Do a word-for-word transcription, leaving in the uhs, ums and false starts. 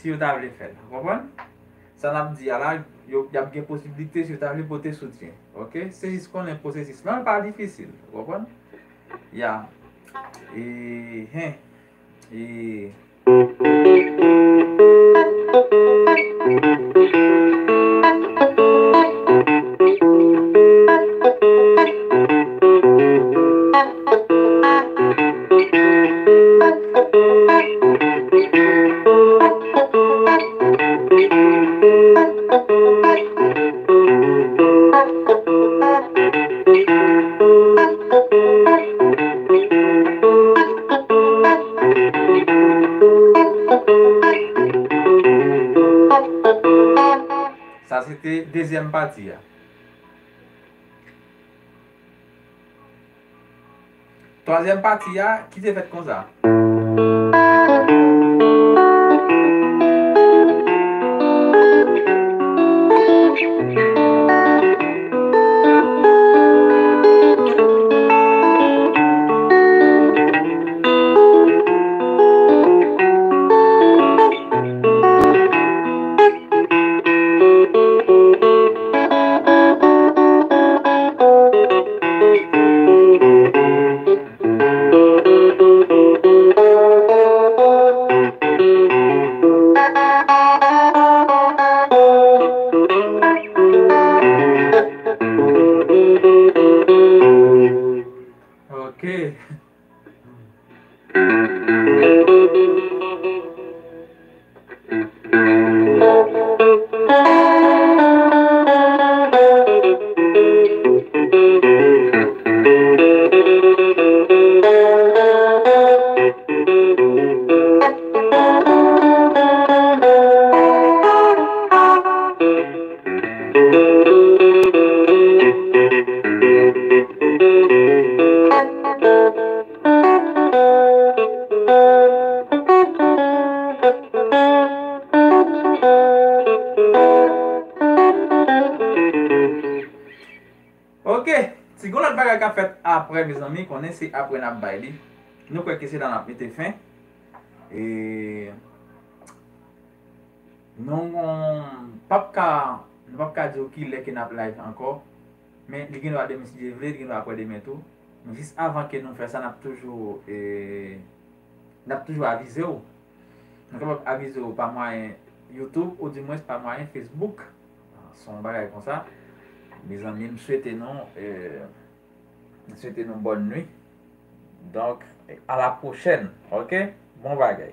si yo ta vle fè l. Ou konprann? Sa n ap di a la, yo, y ap gen posiblite si yo ta vle pote soutyen. Oke? Se jis konnen pwosesis lan pa difisil. Ou konprann? Ya. E, hen. E, Sa se te dezyèm pati a. Twazyèm pati a, ki te fèt konsa. Ok. Ok, si gon lòt bagay k ap fèt apre, mezanmi, konnen se apre n ap bay li. Nou kwè ke se la n ap mete fen. E nou p ap ka, nou p ap ka di w ki lè ke n ap live ankò. Men li gen dwa demen si Dye vle, li gen dwa apre demen tou. Men jis avan ke nou fè sa, n ap toujou, e, n ap toujou avize w. Nou kapab avize w pa mwayen YouTube oudimwens pa mwayen Facebook. Se yon bagay konsa. Mezanmi, m swete nou, e, m swete nou bòn nwi. Donk, a la pwochèn, ok? Bon bagay.